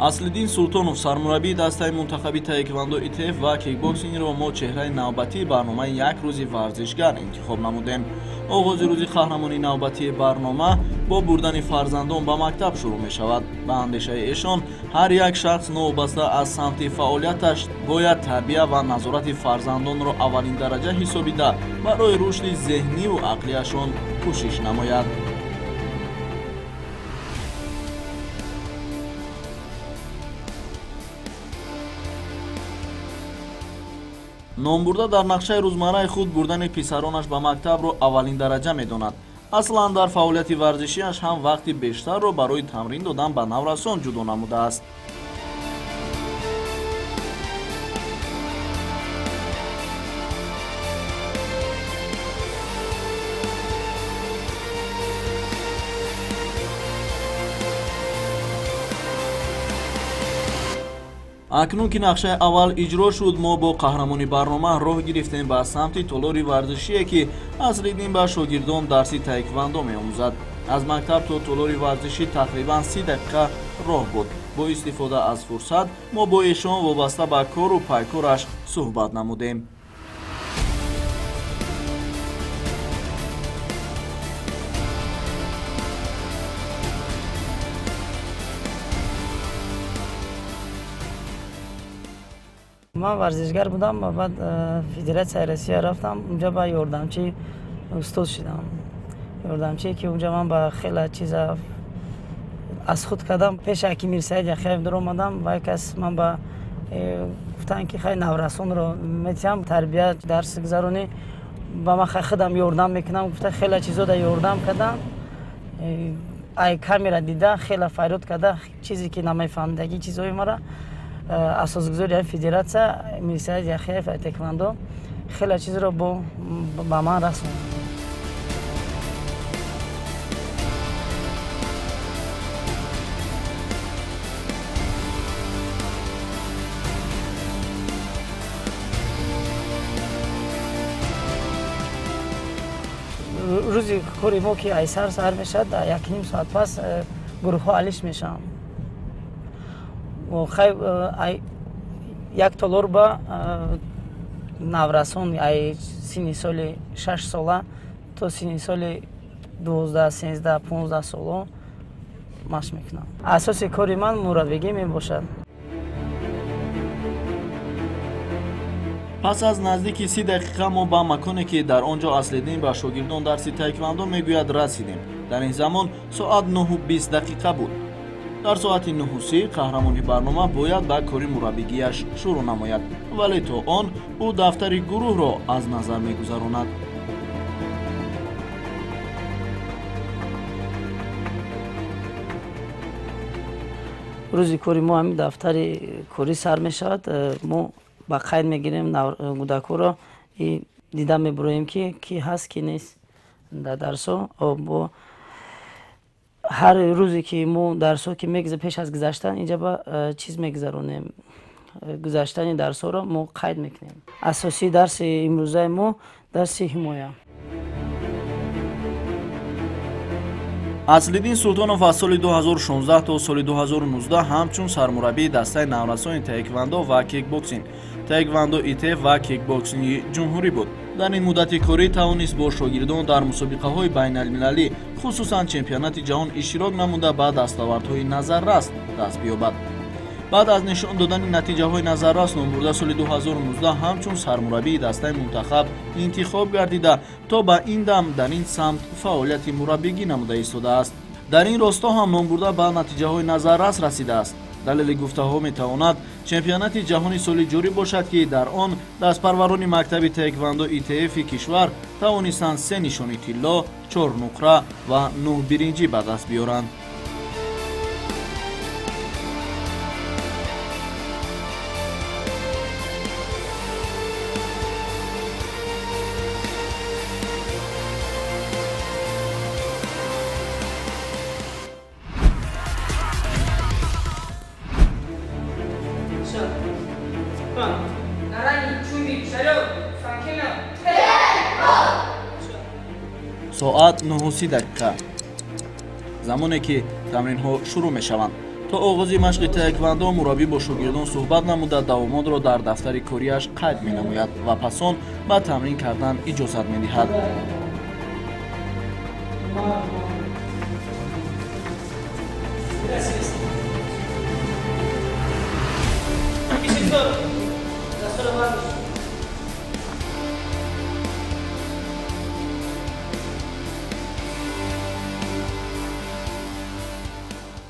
Аслиддин Султонов, сармураббии дастаи мунтахаби таеквондо ИТФ ва кикбоксингро мо чеҳраи навбатии барномаи «Як рӯзи варзишгар» интихоб намудем. Оғози рӯзи қаҳрамони навбатии барнома бо бурдани фарзандон ба мактаб шурӯъ мешавад. Ба андешаи эшон, ҳар як шахс новобаста аз самти фаъолияташ бояд тарбия ва назорати фарзандонро аввалин дараҷа ҳисобида, барои рушди зеҳниву ақлияшон кӯшиш намояд. Номбурда дар нақшаи рӯзмарраи худ бурдани писаронаш ба мактабро аввалин дараҷа медонад. Аслан дар фаъолияти варзишиаш ҳам вақти бештарро барои тамрин додан ба наврасон ҷудо намудааст. Акнун ки нақшаи аввал иҷро шуд, мо бо қаҳрамони барнома роҳ гирифтем ба самти толори варзишие, ки Аслиддин ба шогирдон дарси таеквондо меомӯзад. Аз мактаб то толори варзишӣ тақрибан 30 дақиқа роҳ буд. Бо истифода аз фурсат мо бо эшон вобаста ба кору пайкораш суҳбат намудем. Ман варзишгар будам ва баъд Федератсияи Россия рафтам. Унҷа ба ёрдамчи устод шудам, ёрдамчие ки унҷа ман ба хеле чиза аз худ кардам. Пеши аки Мирсаид Яхяев даромадам ва кас ман ба гуфтанд, ки хай, наврасонро метиҳам, тарбия, дарс гузаронӣ, ба ман хай худам ёрдам мекунам, гуфта, хеле чизо да ёрдам кардам. Ай камера дида, хеле фарёд карда, чизе ки намефаҳмидагӣ чизҳои мара, асосгузори ҳамин федератсия Мирсаид Яхяев таеквондо хеле чизро ба ман расонд. Рӯзи кори мо ки ай сар сар мешавад, 1,5 соат пас гурӯҳҳо алиш мешаванд. Хай, як толор ба наврасон ай синни соли 6 сола то синни соли 12, 13, 15 соло машқ мекунам. Асоси кори ман мураббигӣ мебошад. Пас аз наздики 30 дақиқа мо ба маконе, ки дар он ҷо Аслиддин ба шогирдон дарси таеквондо мегӯяд, расидем. Дар ин замон соат 9:20 буд. Дар соати 9:30 қаҳрамони барнома бояд ба кори мураббигиаш шурӯъ намояд, вале то он ӯ дафтари гурӯҳро аз назар мегузаронад. Рӯзи кори мо ҳамин дафтари корӣ сар мешавад. Мо ба қайд мегирем кӯдакҳоро, дида мебуроем, ки ки ҳаст, ки нест дар дарсҳо. Бо ҳар рӯзе ки мо дарсҳо ки пеш аз гузаштан инҷа ба чиз мегузаронем, гузаштани дарсҳоро мо қайд мекунем. Асосии дарси имрӯзаи мо дарси ҳимоя. Аслиддин Султонов аз соли 2016 то соли 2019 ҳамчун сармураббии дастаи наврасони таеквондо ва кикбоксинг, таеквондо ИТФ ва кикбоксинги ҷумҳурӣ буд. Дар ин муддати корӣ тавонист бо шогирдон дар мусобиқаҳои байналмилалӣ, хусусан чемпионати ҷаҳон иштирок намуда, ба дастовардҳои назаррас даст биёбад. Баъд аз нишон додани натиҷаҳои назаррас, номбурда соли 2019 ҳамчун сармураббии дастаи мунтахаб интихоб гардида, то ба ин дам дар ин самт фаъолияти мураббигӣ намуда истодааст. Дар ин росто ҳам номбурда ба натиҷаҳои назаррас расидааст. Далели гуфтаҳо метавонад чемпионати ҷаҳони соли ҷорӣ бошад, ки дар он дастпарварони мактаби таеквондо ИТФи кишвар тавонистанд се нишони тилло, чор нуқра ва нӯҳ биринҷӣ ба даст биёранд. Соат 9:30, замоне ки тамринҳо шурӯъ мешаванд. То оғози машқи таеквандо мураббӣ бо шогирдон суҳбат намуда давомотро дар дафтари кориаш қайд менамояд ва пас он ба тамрин кардан иҷозат медиҳад.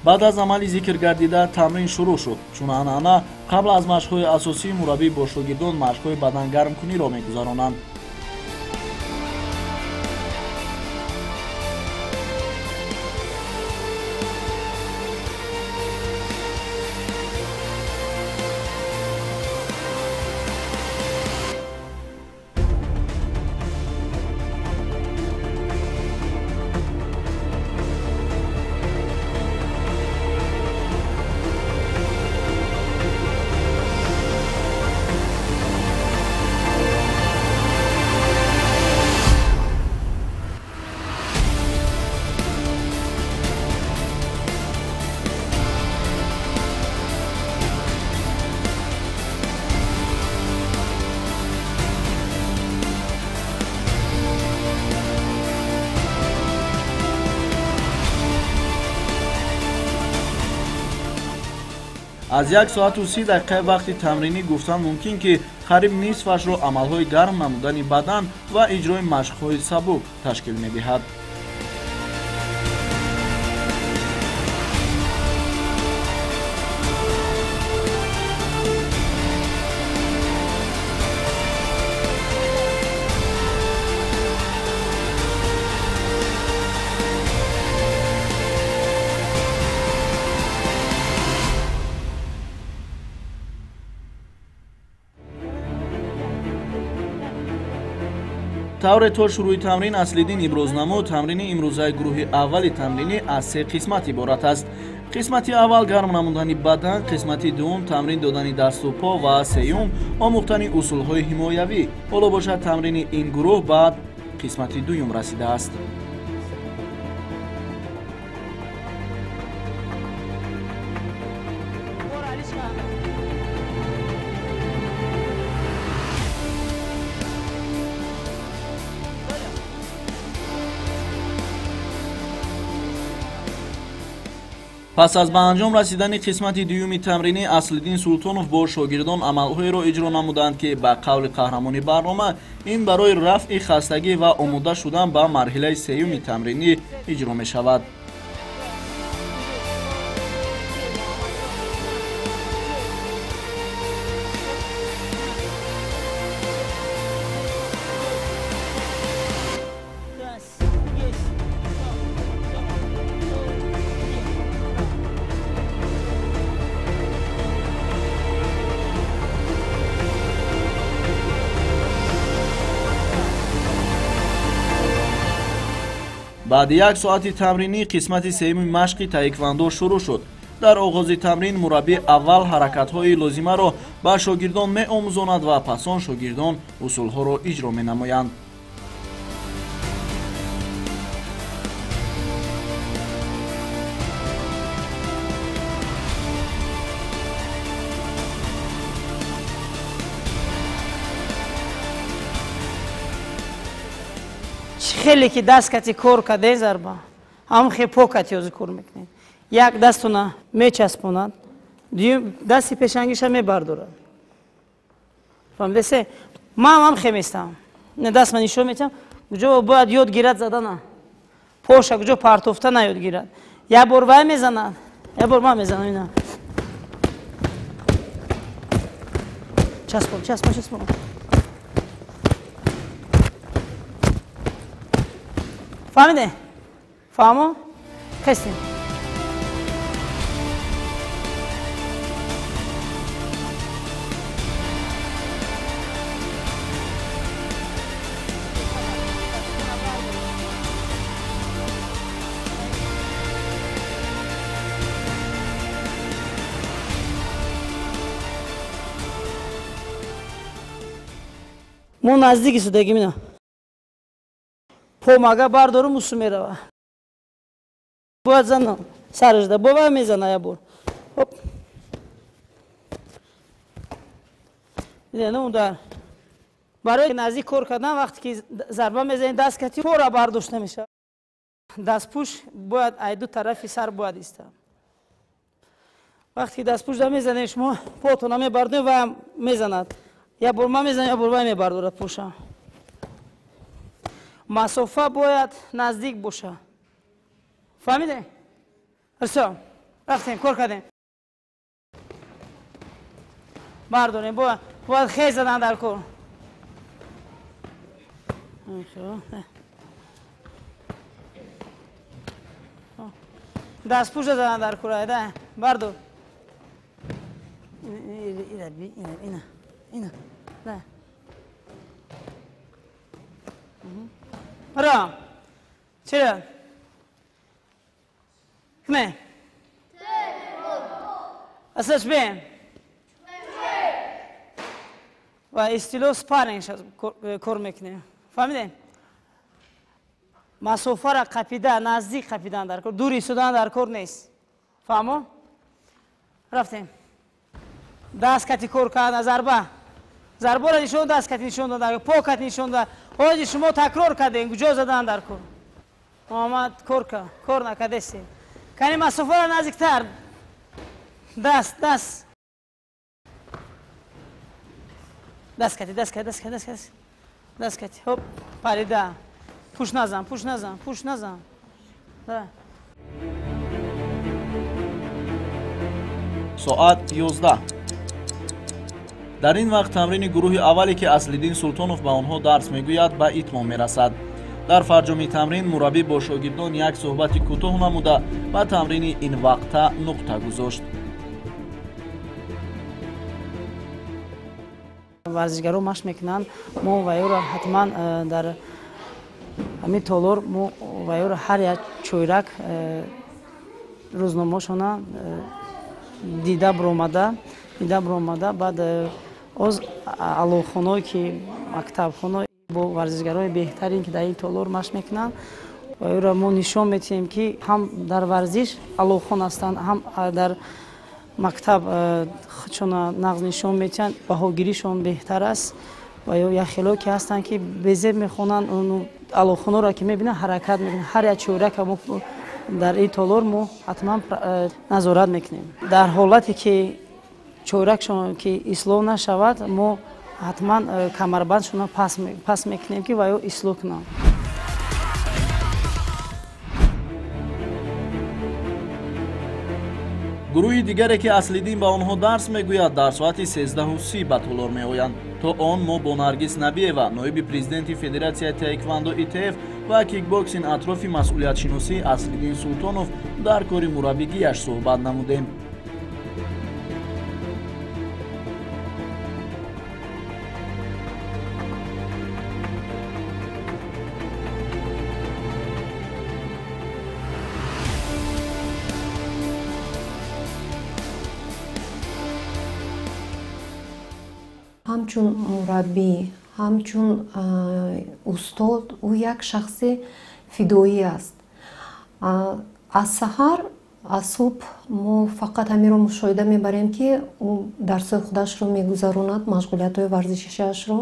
Баъд аз амали зикр гардида тамрин шурӯъ шуд. Чун анъана қабл аз машқҳои асосӣ мураббӣ бо шогирдон машқҳои бадангармкуниро мегузаронанд. Аз 1 соату 30 дақиқа вақти тамринӣ гуфтан мумкин ки қариб нисфашро амалҳои гарм намудани бадан ва иҷрои машқҳои сабук ташкил медиҳад. Тавре то шурӯи тамрин Аслиддин иброз намуд, тамрини имрӯзаи гурӯҳи аввали тамринӣ аз се қисмат иборат аст. Қисмати аввал гарм намудани бадан, қисмати дуюм тамрин додани дасту по ва сеюм омӯхтани усулҳои ҳимоявӣ. Ҳоло бошад тамрини ин гурӯҳ ба қисмати дуюм расидааст. Пас аз ба анҷом расидани қисмати дуюми тамринӣ Аслиддин Султонов бо шогирдон амалҳоеро иҷро намуданд, ки ба қавли қаҳрамони барнома ин барои рафъи хастагӣ ва омода шудан ба марҳилаи сеюми тамринӣ иҷро мешавад. Баъди як соати тамринӣ қисмати сеюми машқи таеквандо шурӯъ шуд. Дар оғози тамрин мураббӣ аввал ҳаракатҳои лозимаро ба шогирдон меомӯзонад ва пас он шогирдон усулҳоро иҷро менамоянд. Хеле ки даст кати кор кардем зарба, ҳам хе по кати ҳозир кор мекунем. Як дастона мечаспонад, дуюм дасти пешангиша мебардорад. Фаҳмидесе? Ман ҳам хе местам. Не даст ман нишон метиҳам, куҷо бояд ёд гирад задана. Поша куҷо партофта наёд гирад. Як бор вай мезанад, як бор ман мезанам ина. Часпон, часпон, часпон. Фаҳмиде? Фаҳмо? Хестем. Мо наздики судагим ина. Помага бардорум усу мерава. Бояд занам. Сараш да бова мезана я бор. Хоп. Удар. Барои наздик кор кардан вақте ки зарба мезанед даст кати пора бардошта мешавад. Дастпӯш бояд ай ду тарафи сар бояд истад. Вақте ки дастпӯш да мезанед шумо потона мебардоред ва мезанад. Як бор ман мезанам, як бор вай мебардорад пӯша. Масофа бояд наздик бошад. Фаҳмидед? Всё, рафтем, кор кардем. Бардорем, бояд хез задан дар кор. Дастпӯша задан дар кор, да? Бардор. Ина, ина, ина, да. Ра. Чера. Кне. Асаш бем. Ва истило спарринг кор мекунем. Фаҳмидем? Масофаро қапида, наздик қапидан дар кор, дур истодан дар кор нест. Фаҳмо? Рафтем. Даст кати кор кардан, зарба. Зарбаро нишон, даст кати нишон додан, по кати нишон додан. Ҳоҷи шумо такрор кардем, куҷо задан дар кор? Муҳаммад кор кард, кор накардестем. Кани масофаро наздиктар. Даст, даст. Даст кати, даст кати, даст кати, даст кати. Даст кати. Хоп, парида. Пуш назан, пуш назан, пуш назан. Да. Соат 11. Дар ин вақт тамрини гурӯҳи аввале ки Аслиддин Султонов ба онҳо дарс мегӯяд ба итмом мерасад. Дар фарҷоми тамрин мураббӣ бо шогирдон як суҳбати кӯтоҳ намуда ба тамрини ин вақта нуқта гузошт. Варзишгаро машқ мекунанд, мо ваёро ҳатман дар ҳамин толор мо ваёро ҳар як чойрак рӯзномаошона дида баромада, баъд оз алоқхоное ки мактабхоно бо варзишгарони беҳтарин ки дар ин толор машқ мекунанд, ваёро мо нишон медиҳем ки ҳам дар варзиш алоқхон ҳастанд, ҳам дар мактаб худшона нағз нишон медиҳанд, баҳогиришон беҳтар аст. Ва ё як хелое ки ҳастанд ки безеб мехонанд, алоқхоноро ки мебинанд ҳаракат мекунанд. Ҳар як чорака мо дар ин толор мо ҳатман назорат мекунем. Дар ҳолате ки чоракшон ки ислоҳ нашавад, мо ҳатман камарбандшонро пас мекунем ки ва ё ислоҳ кунанд. Гурӯҳи дигаре ки Аслиддин ба онҳо дарс мегӯяд дар соати 13:30 ба толор меоянд. То он мо бо Наргиз Набиева, ноиби президенти Федератсияи таеквандо ИТФ ва кикбоксинг атрофи масъулиятшиносии Аслиддин Султонов дар кори мураббигиаш суҳбат намудем. Ҳамчун мураббӣ, ҳамчун устод ӯ як шахси фидоӣ аст. Аз саҳар, аз субҳ мо фақат ҳаминро мушоҳида мебарем, ки ӯ дарсҳои худашро мегузаронад, машғулиятҳои варзишиашро,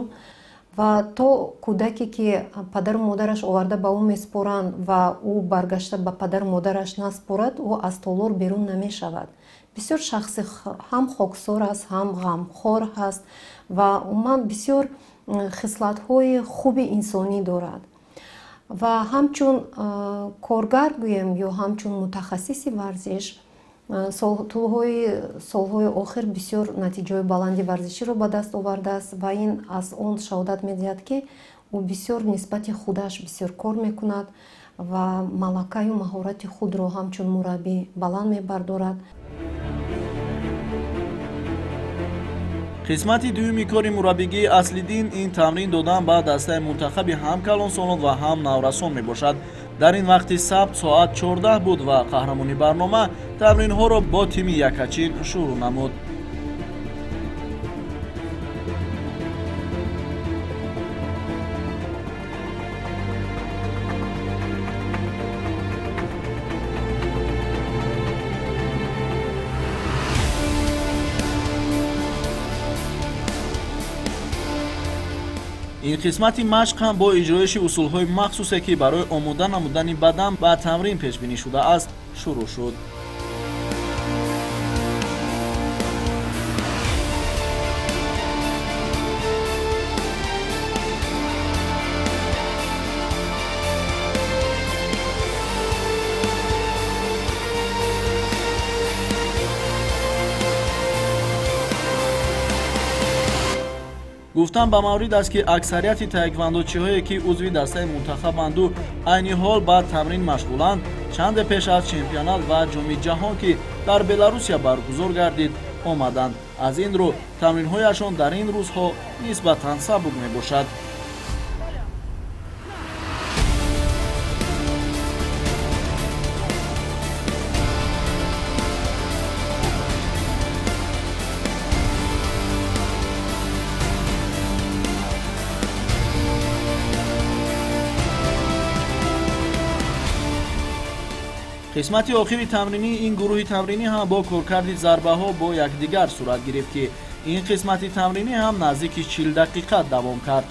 ва то кӯдаке ки падару модараш оварда ба ӯ меспоранд ва ӯ баргашта ба падару модараш наспорад, ӯ аз толор берун намешавад. Бисёр шахси ҳам хоксор аст, ҳам ғамхор ҳаст ва умуман бисёр хислатҳои хуби инсонӣ дорад. Ва ҳамчун коргар гӯем ё ҳамчун мутахассиси варзиш, тӯлҳои солҳои охир бисёр натиҷаҳои баланди варзиширо ба даст овардааст ва ин аз он шаҳодат медиҳад, ки ӯ бисёр нисбати худаш бисёр кор мекунад ва малакаю маҳорати худро ҳамчун мураббӣ баланд мебардорад. Қисмати дуюми кори мураббигии Аслиддин ин тамрин додан ба дастаи мунтахаби ҳам калонсолон ва ҳам наврасон мебошад. Дар ин вақти сабт соат 14 буд ва қаҳрамони барнома тамринҳоро бо тими Якачин шурӯъ намуд. Ин қисмати машқ ҳам бо иҷроиши усулҳои махсусе, ки барои омода намудани бадан ба тамрин пешбинӣ шудааст, шурӯъ шуд. Гуфтан ба маврид аст, ки аксарияти таеквандочиҳое, ки узви дастаи мунтахабанду айни ҳол ба тамрин машғуланд, чанде пеш аз чемпионат ва ҷоми ҷаҳон, ки дар Беларусия баргузор гардид, омаданд. Аз ин рӯ тамринҳояшон дар ин рӯзҳо нисбатан сабук мебошад. Қисмати охири тамринии ин гурӯҳи тамринӣ ҳам бо коркарди зарбаҳо бо якдигар сурат гирифт, ки ин қисмати тамринӣ ҳам наздики 40 дақиқа давом кард.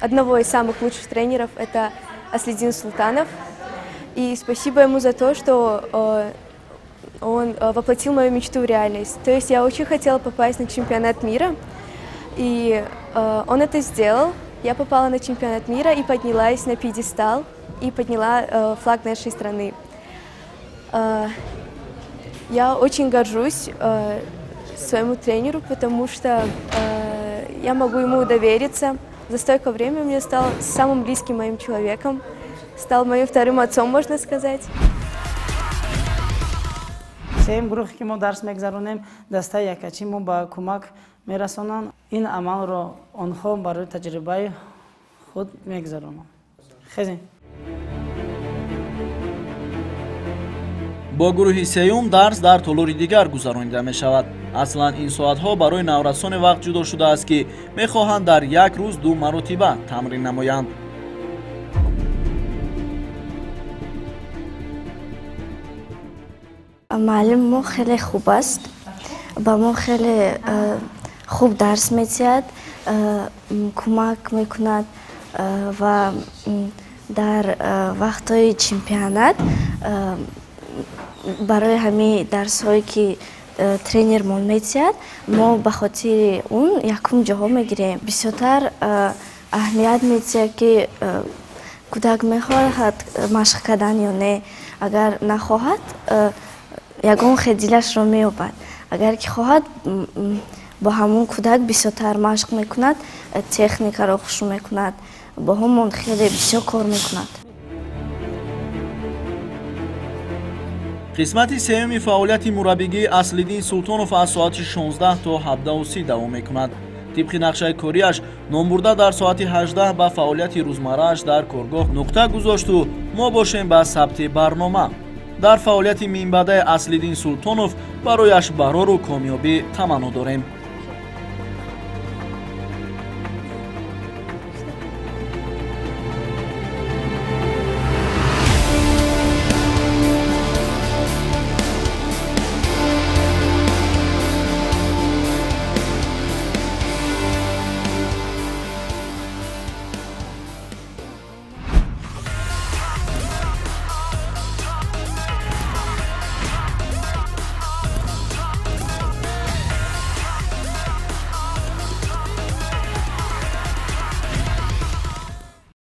Одного из самых лучших тренеров – это Аслидин Султанов. И спасибо ему за то, что он воплотил мою мечту в реальность. То есть я очень хотела попасть на чемпионат мира, и он это сделал. Я попала на чемпионат мира и поднялась на пьедестал, и подняла флаг нашей страны. Я очень горжусь своему тренеру, потому что я могу ему довериться. За столько времени он мне стал самым близким моим человеком. Стал моим вторым отцом, можно сказать. Сеюм гурӯҳе, ки мо дарс мегузаронем, дастаи якачи мо ба кӯмак мерасонанд. Ин амалро онҳо барои таҷрибаи худ мегузаронанд. Хезем. Бо гурӯҳи сеюм дарс дар толори дигар гузаронида мешавад. Аслан ин соатҳо барои наврасоне вақт ҷудо шудааст, ки мехоҳанд дар як рӯз ду маротиба тамрин намоянд. Муаллими мо хеле хуб аст, ба мо хеле хуб дарс медиҳад, кӯмак мекунад ва дар вақтҳои чемпионат барои ҳамаи дарсҳое, ки тренермон медиҳад, мо ба хотири он якум ҷоҳо мегирем. Бисёртар аҳамият медиҳад, ки кӯдак мехоҳад машқ кардан ё не. Агар нахоҳад, ягон хел дилашро меёбад. Агар ки хоҳад, бо ҳамон кӯдак бисёртар машқ мекунад, техникаро хуш мекунад, бо ҳамон хеле бисёр кор мекунад. Қисмати сеюми фаъолияти мураббигии Аслиддин Султонов аз соати 16 то 17:30 давом мекунад. Тибқи нақшаи кориаш, номбурда дар соати 18 ба фаъолияти рӯзмаррааш дар коргоҳ нуқта гузошту мо бошем ба сабти барнома. Дар фаъолияти минбаъдаи Аслиддин Султонов барояш барору комёбӣ таманно дорем.